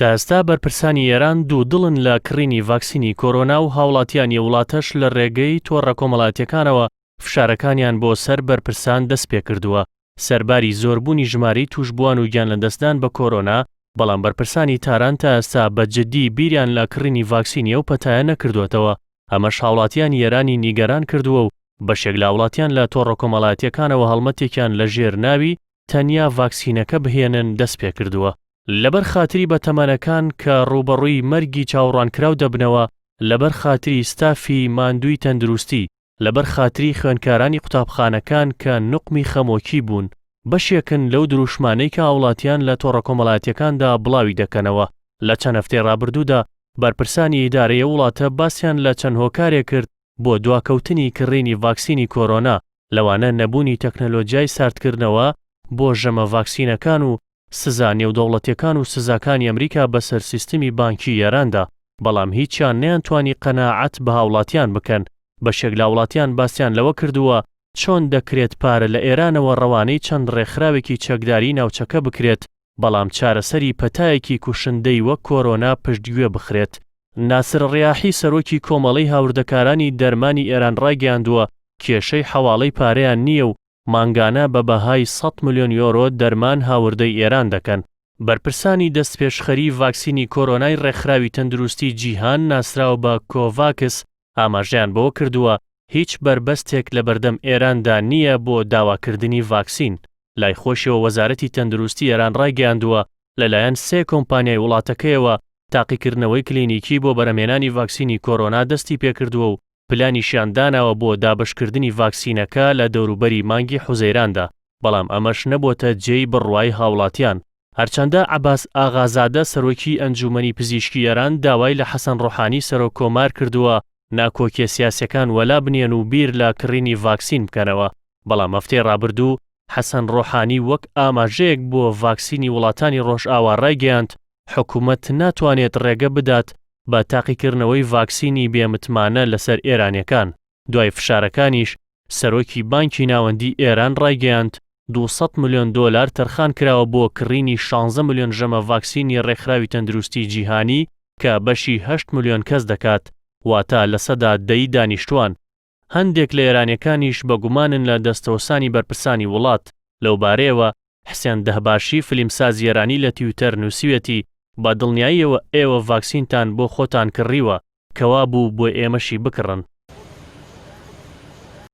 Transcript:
تا ئێستا بەرپرسانی ئێران دوودڵن لە کڕینی ڤاکسینی کۆرۆنا و هاوڵاتیانی وڵاتەش لە رێگەی تۆڕە کۆمەڵایەتیەکانەوە فشارەکانیان بۆ سەر بەرپرسان دەستپێکردووە. سەرباری زۆربوونی ژمارەی تووشبووان و گیانلەدەستدان بە کۆرۆنا، بەڵام بەرپرسانی تاران تا ئێستا بە جددی بیریان لە کڕینی ڤاکسینی ئەو پەتایە نەکردووەتەوە، ئەمەش هاوڵاتیانی ئێرانی نیگەران کردووە و بەشێک لە هاوڵاتیان لە تۆڕە کۆمەڵایەتیەکانەوە هەڵمەتێکیان لەژێر ناوی تەنیا ڤاکسینەکە بهێنن دەستپێکردووە. لەبەر خاتری بەتەمەنەکان کە ڕووبەڕووی مەرگی چاوەڕوانکراو دەبنەوە، لەبەر خاتری ستافی ماندووی تەندروستی، لەبەر خاتری خوێندکارانی قوتابخانەکان کە نوقمی خەمۆکی بوون، بەشێکن لەو دروشمانەی کە هاوڵاتیان لە تۆڕە کۆمەڵایەتیەکاندا بڵاوی دەکەنەوە. لە چەند هەفتەی ڕابردوودا بەرپرسانی ئیدارەی ئەو وڵاتە باسیان لە چەند هۆکارێک کرد بۆ دواکەوتنی کڕینی ڤاکسینی کۆرۆنا، لەوانە نەبوونی تەکنەلۆجیای ساردکردنەوە بۆ ژەمە ڤاکسینەکان و سزا نێودەوڵەتیەکان و سزاکانی ئەمریکا بەسەر سیستمی بانکی ئێراندا، بەڵام هیچیان نەیانتوانی قەناعەت بە هاوڵاتیان بکەن، بەشێک لە هاوڵاتیان باسیان لەوە کردووە چۆن دەکرێت پارە لە ئێرانەوە ڕەوانەی چەند ڕێکخراوێکی چەکداری ناوچەکە بکرێت، بەڵام چارەسەری پەتایەکی کوشندەی وەک کۆرۆنا پشتگوێ بخرێت. ناسر ڕیاحی سەرۆکی کۆمەڵەی هاوردەکارانی دەرمانی ئێران ڕایگەیاندووە، کێشەی حەواڵەی پارەیان نییە و مانگانە بە بەهای 100 ملیۆن یۆرۆ دەرمان هاوردەی ئێران دەکەن. بەرپرسانی دەستپێشخەری ڤاکسینی کۆرۆنای ڕێکخراوی تەندروستی جیهان ناسراو بە کۆڤاکس ئاماژەیان بەوە کردووە، هیچ بەربەستێک لەبەردەم ئێراندا نییە بۆ داواکردنی ڤاکسین. لای خۆیشەوە وەزارەتی تەندروستی ئێران ڕایگەیاندووە، لەلایەن سێ کۆمپانیای وڵاتەکەیەوە تاقیکردنەوەی کلینیکی بۆ بەرهەمهێنانی ڤاکسینی کۆرۆنا دەستیپێکردووە و پلانیشیان داناوە بۆ دابەشکردنی ڤاکسینەکە لە دەوروبەری مانگی حوزەیراندا، بەڵام ئەمەش نەبووەتە جێی بڕوای هاوڵاتیان. هەرچەندە عەباس ئاغازادە سەرۆکی ئەنجوومەنی پزیشکی ئێران داوای لە حەسەن ڕۆحانی سەرۆک کۆمار کردووە ناکۆکیە سیاسیەکان وەلا بنێن و بیر لە کڕینی ڤاکسین بکەنەوە، بەڵام هەفتەی ڕابردوو حەسەن ڕۆحانی وەک ئاماژەیەک بۆ ڤاکسینی وڵاتانی ڕۆژئاوا ڕایگەیاند حکومەت ناتوانێت ڕێگە بدات بە تاقیکردنەوەی ڤاکسینی بێ متمانە لەسەر ئێرانیەکان. دوای فشارەکانیش سەرۆکی بانکی ناوەندی ئێران ڕایگەیاند 200 ملیۆن دۆلار تەرخان کراوە بۆ کڕینی 16 ملیۆن ژەمە ڤاکسینی ڕێکخراوی تەندروستی جیهانی کە بەشی 8 ملیۆن کەس دەکات واتە لەسەدا دەی دانیشتوان. هەندێک لە ئێرانیەکانیش بە گومانن لە دەستەوسانی بەرپرسانی وڵات. لەوبارەیەوە حسێن دەهباشی فلیمسازی ئێرانی لە تویتەر نووسیویەتی، بە دڵنیاییەوە ئێوە ڤاکسینتان بۆ خۆتان کڕیوە، کەوابوو بۆ ئێمەشی بکڕن.